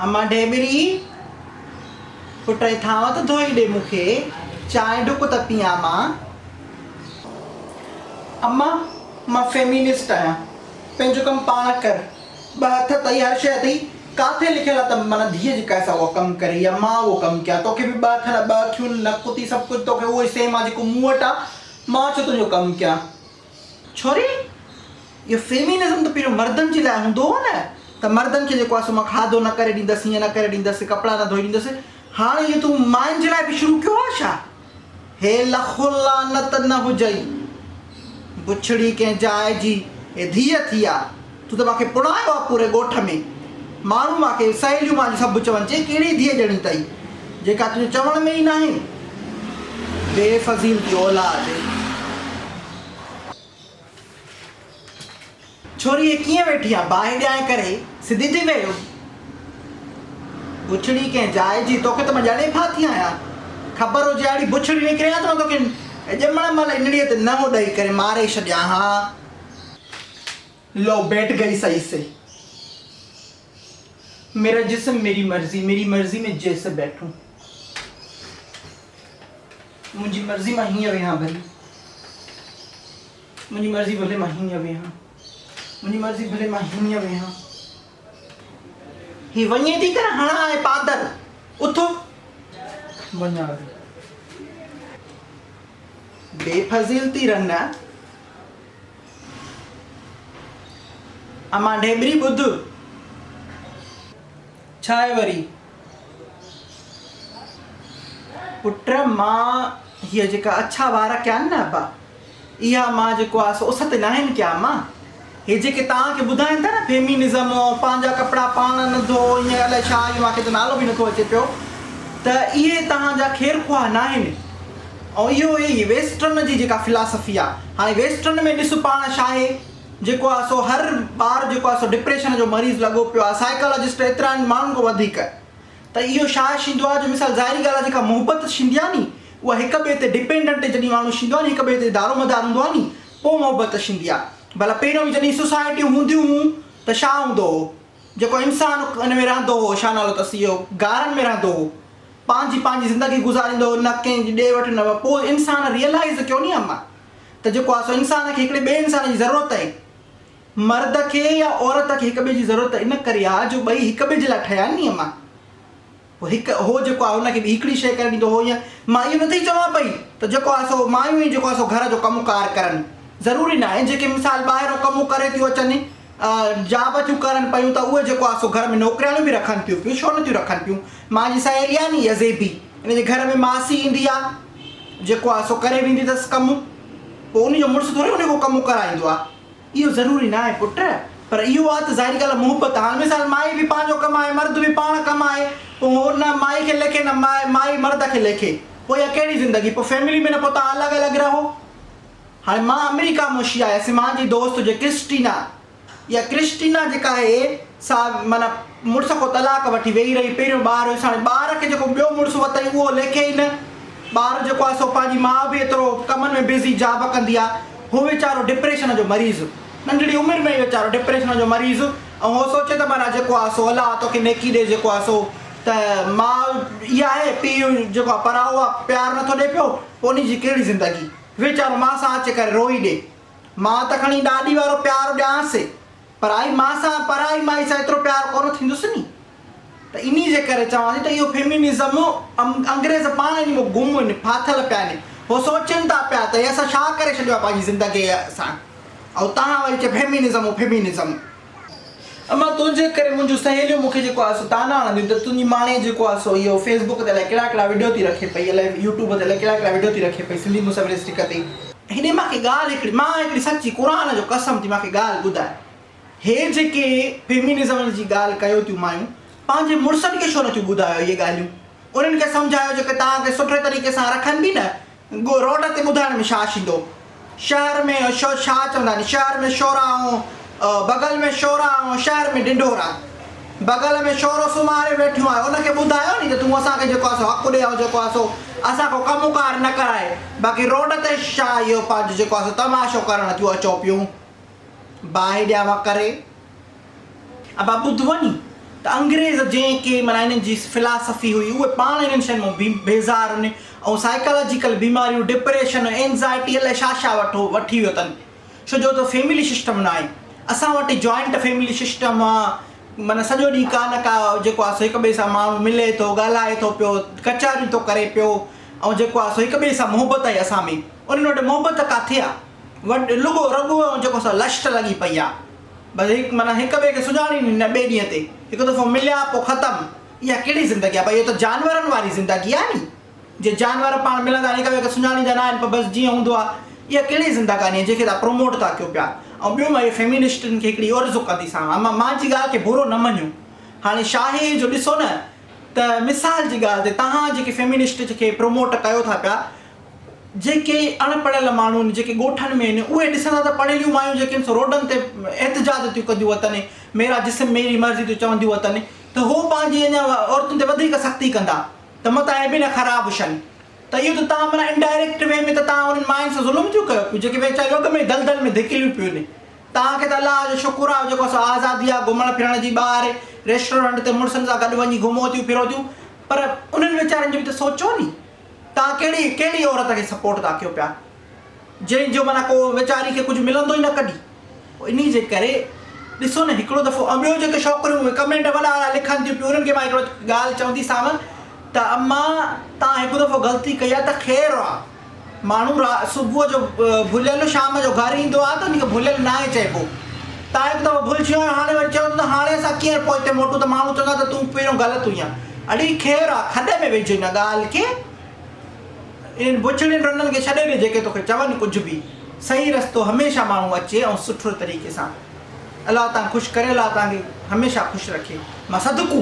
امان ڍيٻري، پٽ هي ٿانو ته ڌوئي ڏي مون کي، چانهه ڍڪ ته پيان مان. امان، مان فيمينسٽ آهيان، پنهنجو ڪم پاڻ ڪر، ٻه هٿ اٿئي، هر شيء اٿئي، ڪاٿي لکيل آهي ته معنيٰ ڌيء جيڪا آهي سا اهو ڪم ڪري يا مان اهو ڪم ڪيان، توکي به ٻه هٿ نه ٻه اکيون نڪ اٿئي سڀ ڪجهه توکي اهو ئي سيم آهي جيڪو مون وٽ آهي، مان ڇو تنهنجو ڪم ڪيان؟ ڇوري! اهو فيمينزم ته پهريون مردن جي لاء هوندو هو نه ته مردن کي جيڪو آهي سو مان کاڌو نه ڪري ڏيندس، هيئن نه ڪري ڏيندس، ڪپڙا نه ڌوئي ڏيندس، هاڻي اهو تون ماين جي لاء به شروع ڪيو آهي ڇا؟ هي لک لعنت نه هجئي بڇڙي ڪنهن جاء جي هي ڌيء ٿي آ، تون ته مان کي پڻايو آ پوري ڳوٺ ۾، ماڻهو مان کي سهيليون مان جون سڀ چون چي ڪهڙي ڌيء ڄڻي اٿئي جيڪا تنهنجي چوڻ ۾ ئي ناهي، بي فضيلتي اولاد. ڇوري هي ڪيئن ويٺي آ باهه ڏيانء ڪري سڌي ٿي ويهه. بڇڙي ڪنهن جاء جي توکي ته مان ڄڻي ڦاٿي آهيان. خبر هجي ها اهڙي بڇڙي نڪري ها ته مان توکي ڄمڻ مهل ئي نڙيء تي نهون ڏئي ڪري ماري ڇڏيان ها. لو بيٺ گئي صحيح سي. ميرا جسم ميري مرضي ميري مرضي مين جيسي بيٺون. منهنجي مرضي مان هيئن ويهان ڀلي. منهنجي مرضي ڀلي مان هيئن ويهان. منهنجي مرضي ڀلي مان هيئن ويهان. هي وڃي ٿي ڪر هڻان ۽ پادر. اٿ. وڃان ٿي. بي فضيلتي رن. امان ڍيٻري ٻڌ. ڇا آهي وري؟ پٽ مان هيء جيڪا اڇا وار ڪيا آهن نه ابا، اها مان جيڪو آهي سو اس تي ناهن ڪيا امان. هي جيڪي توهان کي ٻڌائين ٿا نه فيمينزم پنهنجا ڪپڙا پاڻ نه ڌو ائين الائي ڇا اهو مان کي ته نالو به نٿو اچي پيو ته اهي توهان جا خير خواهه ناهن ۽ اهو هي ويسٽرن جي جيڪا فلاسفي آهي هاڻي ويسٽرن ۾ ڏس پاڻ ڇا آهي جيڪو آهي سو هر ٻار جيڪو آهي سو ڊپريشن جو مريض لڳو پيو آهي سائيڪالاجسٽ ايترا آهن ماڻهن کان وڌيڪ ته اهو ڇا ٿيندو آهي جو مثال ظاهري ڳالهه آهي جيڪا محبت ٿيندي آهي ني اها هڪ ٻئي تي ڊپينڊنٽ جڏهن ماڻهو ٿيندو آهي ني هڪ ٻئي تي دارومدار هوندو آهي ني پوء محبت ٿيندي آهي ڀلا پهريون جڏهن سوسائٽيون هونديون هيون ته ڇا هوندو هو جيڪو انسان ان ۾ رهندو هو ڇا نالو اٿس اهو غارن ۾ رهندو هو پنهنجي پنهنجي زندگي گذاريندو هو نه ڪنهن جي ڏي وٺ نه پوء انسان ريئلائز ڪيو ني اما ته جيڪو آهي سو انسان کي هڪڙي ٻئي انسان جي ضرورت آهي. مرد کي يا عورت کي هڪ ٻئي جي ضرورت ان ڪري آهي جو ٻئي هڪ ٻئي جي لاء ٺهيا آهن ني اما. پوء هڪ هو جيڪو آهي ان کي به هڪڙي شيء ڪري ڏيندو هو يا مان اهو نٿي چوان پئي ته جيڪو آهي سو مايون ئي جيڪو آهي سو گهر جو ڪم ڪار ڪرن. ضروري ناهي جيڪي مثال ٻاهرو ڪم ڪري ٿيون اچن جاب ٿيون ڪرن پيون ته اهي جيڪو آهي سو گهر ۾ نوڪرياڻيون به رکن ٿيون پيون ڇو نٿيون رکن پيون. مانجي سهيلي آهي ني يزيبي ان جي گهر ۾ ماسي ايندي آهي. جيڪو آ سو ڪري ويندي اٿس ڪم، پوء ان جو مڙس ٿوري ان کان ڪم ڪرائيندو آ. اهو ضروري ناهي پٽ، پر اهو آ ته ظاهري ڳالهه آ محبت هاڻ مثال مائي به پنهنجو ڪمائي مرد به پاڻ ڪمائي پوء هو نه مائي کي ليکي نه مائي مرد کي ليکي پوء اها ڪهڙي زندگي پوء فيملي ۾ نه پوء توهان الڳ الڳ رهو. هاڻي مان آمريڪا موشي آيس مانجي دوست جي ڪرسٽينا اها ڪرسٽينا جيڪا آهي سا معنيٰ مڙس کان طلاق وٺي ويهي رهي، پهريون ٻار هيس هاڻي ٻار کي جيڪو ٻيو مڙس وتئي اهو ليکي ئي نه، ٻار جيڪو آهي سو پنهنجي ماء به ايترو ڪمن ۾ بزي جاب ڪندي آهي، هو ويچارو ڊپريشن جو مريض، ننڍڙي عمر ۾ ئي ويچارو ڊپريشن جو مريض ۽ هو سوچي ته معنيٰ جيڪو آهي سو الله توکي نيڪي ڏي جيڪو آهي سو ته ماء اها آهي پيء جيڪو آهي پرائو آهي پيار نٿو ڏي پيو پوء انهي جي ڪهڙي زندگي ويچارو مان سان اچي ڪري روئي ڏي. مان ته کڻي ڏاڏي وارو پيار ڏيانس، پر آئي مان سان پرائي مائي سان ايترو پيار ڪونه ٿيندس ني. ته انهي جي ڪري چوان ٿي ته اهو فيمينزم انگريز پاڻ انهي مان گم آهن، ڦاٿل پيا آهن. هو سوچين ٿا پيا ته هي اسان ڇا ڪري ڇڏيو آهي پنهنجي زندگيء سان ۽ توهان وري چئو فيمينزم فيمينزم. امان تنهنجي ڪري منهنجون سهيليون مون کي جيڪو آهي سو طعنا هڻنديون ته تنهنجي ماڻي جيڪو آهي سو اهو فيس بڪ تي الائي ڪهڙا ڪهڙا وڊيو ٿي رکي پئي الائي يوٽيوب تي الائي ڪهڙا ڪهڙا وڊيو ٿي رکي پئي سنڌي مصوري اسٽڪ تي. هيڏي مان کي ڳالهه هڪڙي مان هڪڙي سچي قرآن جو قسم ٿي مان کي ڳالهه ٻڌاء هي جيڪي فيمينزم جي ڳالهه ڪيو ٿيون مايون پنهنجي مڙسن کي ڇو نٿيون ٻڌايو اهي ڳالهيون انهن کي سمجهايو جيڪي توهان کي سٺي طريقي سان رکن به نه روڊ تي ٻڌائڻ ۾ ڇا ٿيندو؟ شهر ۾ ڇا چوندا آهن؟ شهر ۾ شورا ۽ بغل ۾ شورا ۽ شهر ۾ ڍنڍورا. بغل ۾ شورو سمهاري ويٺيون آهي. ان کي ٻڌايو ني ته تون اسان کي جيڪو آهي سو حق ڏي ۽ جيڪو آهي سو اسان کان ڪم ڪار نه ڪرائي. باقي روڊ تي ڇا اهو پنهنجو جيڪو آهي سو تماشو ڪرڻ ٿيون اچو پيون. باهه ڏيانو ڪري. ابا ٻڌ وڃي ته ته انگريز جنهن کي معنيٰ انهن جي فلاسفي هئي اهي پاڻ انهن شين مان بيزار هن ۽ سائيڪالاجيڪل بيماريون ڊپريشن اينزائٽي الائي ڇا ڇا وٺو وٺي ويو اٿن ڇو جو ته فيملي سسٽم ناهي اسان وٽ جوائنٽ فيملي سسٽم آ معنيٰ سڄو ڏينهن ڪا نه ڪا جيڪو آ سو هڪ ٻئي سان ماڻهو ملي ٿو ڳالهائي ٿو پيو ڪچهريون ٿو ڪري پيو ۽ جيڪو آ سو هڪ ٻئي سان محبت آهي اسان ۾ انهن وٽ محبت ڪاٿي آ وڏ لڳو رڳو ۽ جيڪو سو لشٽ لڳي پئي آ بس هڪ معنيٰ هڪ ٻئي کي سڃاڻين ئي نه ٻئي ڏينهن تي هڪ دفعو مليا پوء ختم اها ڪهڙي زندگي آ ڀئي اهو ته جانورن واري زندگي آ ني جي جانور پاڻ ملندا آهن هڪ ٻئي کي سڃاڻيندا نه آهن پر بس جيئن هوندو آ اها ڪهڙي زندگاني آ جنهن کي توهان پروموٽ ٿا ڪيو پيا ۽ ٻيو مان اهو فيمينسٽن کي هڪڙي عرض ڪنديسانو امان مانجي ڳالهه کي برو نه مڃو هاڻي شاهي جو ڏسو نه ته مثال جي ڳالهه تي توهان جيڪي فيمينسٽ کي پروموٽ ڪيو ٿا پيا جيڪي اڻ پڙهيل ماڻهو آهن جيڪي ڳوٺن ۾ آهن اهي ڏسندا ته پڙهيليون مايون جيڪي آهن سو روڊن تي احتجاج ٿيون ڪنديون وتن ميرا جسم ميري مرضي ٿيون چونديون وتن ته هو پنهنجي اڃا عورتن تي وڌيڪ سختي ڪندا ته متان اهي به نه خراب هجن ته اهو ته توهان معنيٰ انڊائريڪٽ وي ۾ ته توهان انهن ماين سان ظلم ٿيون ڪيو پيون جيڪي ويچاريون اڳ ۾ ئي دلدل ۾ ڌڪيليون پيون آهن توهان کي ته الله جو شڪر آهي جيڪو سو آزادي آهي گهمڻ ڦرڻ جي ٻاهر ريسٽورنٽ تي مڙسن سان گڏ وڃي گهمو ٿيون ڦرو ٿيون پر انهن ويچارن جو به ته سوچو ني توهان ڪهڙي ڪهڙي عورت کي سپورٽ ٿا ڪيو پيا جنهن جو معنيٰ ڪو ويچاري کي ڪجهه ملندو ئي نه ڪڏهن انهي جي ڪري ڏسو نه هڪڙو دفعو ۽ ٻيو جيڪي ڇوڪريون ڪمينٽ وڏا وڏا لکن ٿيون پيون انهن کي مان هڪڙو ڳالهه چونديسانو ته اما توهان هڪ دفعو غلطي ڪئي آهي ته خير آ ماڻهو را صبح جو ڀليل شام جو گهر ايندو آهي ته ان کي ڀليل ناهي چئبو توهان هڪ دفعو ڀلجي ويا آهيو هاڻي وري چئو ٿا ته هاڻي اسان ڪيئن پوئتي موٽون ته ماڻهو چوندا ته تون پهريون غلط هئين اڙي خير آ کڏ ۾ وجهه ان ڳالهه کي انهن بڇڙين رنن کي ڇڏي ڏي جيڪي توکي چون ڪجهه به صحيح رستو هميشه ماڻهو اچي ۽ سٺو طريقي سان الله توهان خوش ڪري الله توهان کي هميشه خوش رکي مان صدقو.